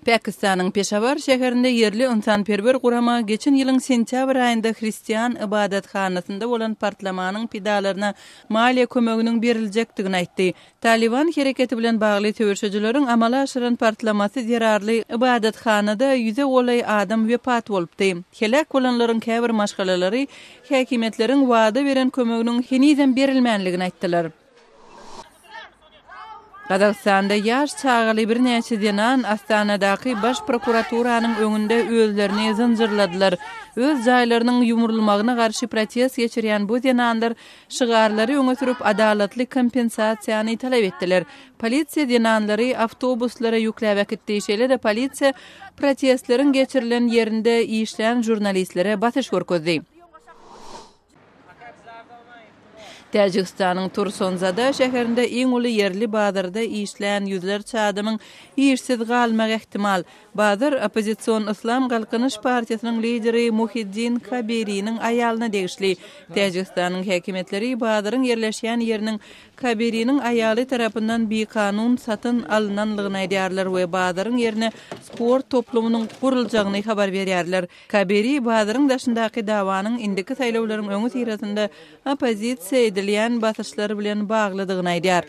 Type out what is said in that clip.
Pakistanyň Peşawar şäherinde ýerli ynsanperwer gurama geçen ýylyň sentýabr aýynda hristian ybadathanasynda bolan partlamanyň pidalaryna maliýe kömeginiň beriljekdigini aýtdy. Talyban hereketi bilen bagly söweşijileriň amala aşyran partlamasy zerarly ybadathanada ýüze golaý adam wepat bolupdy. Heläk bolanlaryň käbir maşgalalary häkimiýetleriň wada beren kömeginiň henizem berilmänligini aýtdylar. Gazagystanda ýaş çagaly birnäçe zenan Astanadaky Baş prokuraturanyň öňünde özlerini zynjyrladylar. Öz jaýlarynyň ýumrulmagyna garşy protest geçirýän bu zenanlar şygarlary öňe sürüp, adalatly kompensasiýany talap etdiler. Polisiýa zenanlary awtobuslara ýükläp äkitdi. Şeýle-de polisiýa protestleriň geçirilen ýerinde işlän žurnalistlere basyş görkezdi. Täjigistanyň Tursonzada şäherinde iň uly ýerli bazarda işlän ýüzlerçe adamyň işsiz galmagy ähtimal. Bazar oppozision Yslam Galkynyş partiýasynyň lideri Muhiddin Kabiriniň aýalyna degişli. Täjigistanyň häkimiýetleri bazaryň ýerleşýän ýeriniň Kabiriniň aýaly tarapyndan bikanun satyn alnanlygyny aýdýarlar we bazaryň ýerine sport toplumynyň guruljagyny habar berýärler. Kabiri bazaryň daşyndaky dawanyň indiki saýlawlaryň öňüsyrasynda oppozisiýa edilýän basyşlar bilen baglydygyny aýdýar.